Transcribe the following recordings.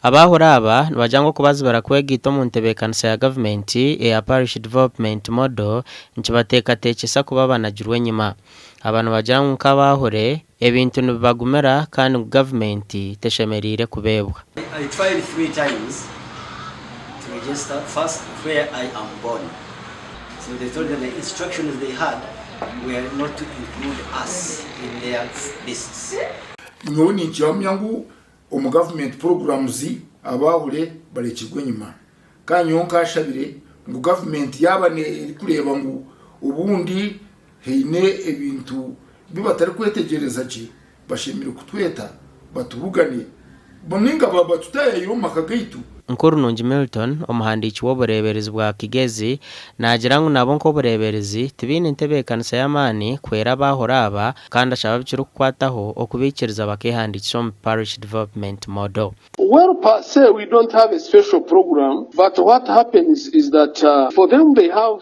Abaahura aba nibagira ngu okubazibira kwegaita omu ntebeekanisa ya gavumenti eya Parish Development Model nikibateekateekyesa kuba banagirwe enyima. Aba nibagira ngu nk'abaahure, ebintu nibibagumira kandi ngu gavumenti teshemereire kubeebwa. I tried times to register first where I am born so they told them the instructions they had were not to include us in their lists. Nyowe ninkihamya ngu omu government programs abaahule barekirwe enyima kandi nyowe nkashabire ngu government yaaba erikureeba ngu obundi haine ebintu bibatarikwetegyereza gye bashemereire kutweta batubugane ninga batutayaayire omu maka gaitu. Nkurunungi Milton, omuhandiiki w'obureeberezi bwa Kigezi, naagira ngu nabo nk'obureeberezi tibaine ntebeekanisa y'amaani kuhwera abaahura aba kandi ashaba abikirikukwataho okubaikiriza bakeehandiikisa omu Parish Development Model. Well per se we don't have a special program but what happens is that for them they have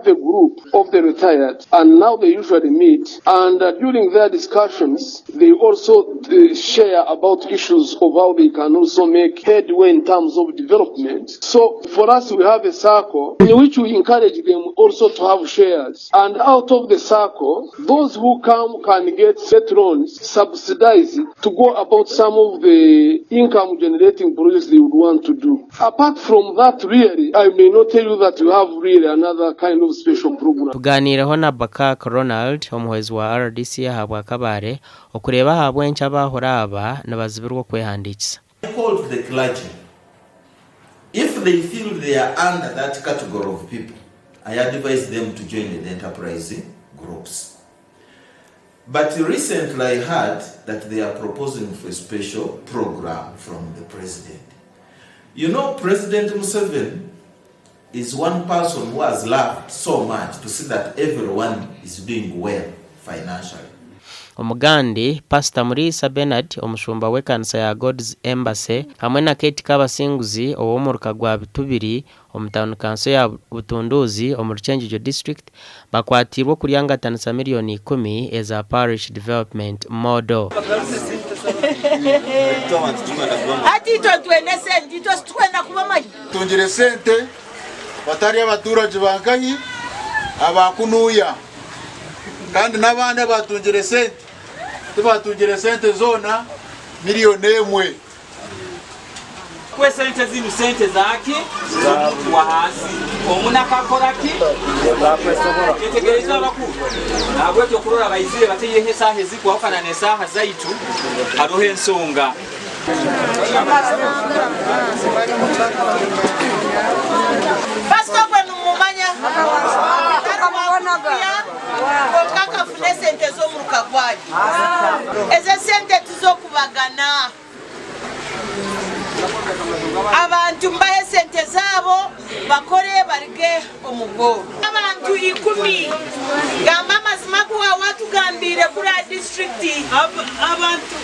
the group of the retired and now they usually meet and during their discussions they also share about issues of how they can also make headway in terms of development so for us we have a circle in which we encourage them also to have shares and out of the circle those who come can get set loans subsidized to go about some of the income generating projects they would want to do. Apart from that really I may not tell you that we have really another kind of special program. Tugaaniireho na Bakak Ronald, omuhwezi wa RDC ahabwa Kabale, okureeba ahabw'enki abaahura aba nibazibirwa okwehandiikisa. I call to the clergy, if they feel they are under that category of people, I advise them to join the enterprise groups. But recently I heard that they are proposing for a special program from the president. You know, President Museveni is one person who has loved so much to see that everyone is doing well financially. Omugandi, Pasita Muriisa Bernard omushumba w'ekanisa ya God's Embassy hamwe na Kate Kabasinguzi ow'omuruka gwa Bitubiri omu tauni kanso ya Butunduuzi omuri Kyenjojo District bakwatiirwe okuryangatanisa miriyoni ikumi eza Parish Development Model. Hati itwe nitwenda esente, itwe titukwenda kubamanya. Tungire sente batari abaturage ba nkahi aba kunuya kandi n'abandi abatungire sente tibatungire sente zoona miriyoni emwe. Kwe sente zinu sente zaki z'omuntu wa hansi omunaka akora ki kyetegereza abakuru nahabwekyo okurora baizire bataireho esaaha ezikwahukana n'esaaha zaitu haroho ensonga. Pastor ogwe nimumumanya? Tari wa kunuya kwonka akafuna esente z'omuruka gwanyu. Ezo esente tiz'okubagana. Abantu mubahe esente zaabo bakore baruge omu bworo. Abantu ikumi gamba amazima agu waaba watugambiire kuri aha disiturikiti. Abantu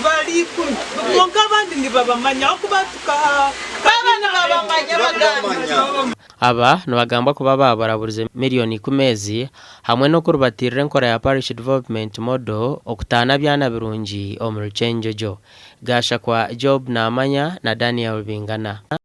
bari ikumi kwonka abandi nibabamanya ahakuba tukaha Baaba nibabamanya bagambe. Aba nibagambwa kuba baabaraburize miriyoni ikumi ezi hamwe n'okurubatiirira enkora ya Parish Development Model okutaana abyana birungi omuri Kyenjojo. Gashakwa Job Namanya na Daniel Bingana.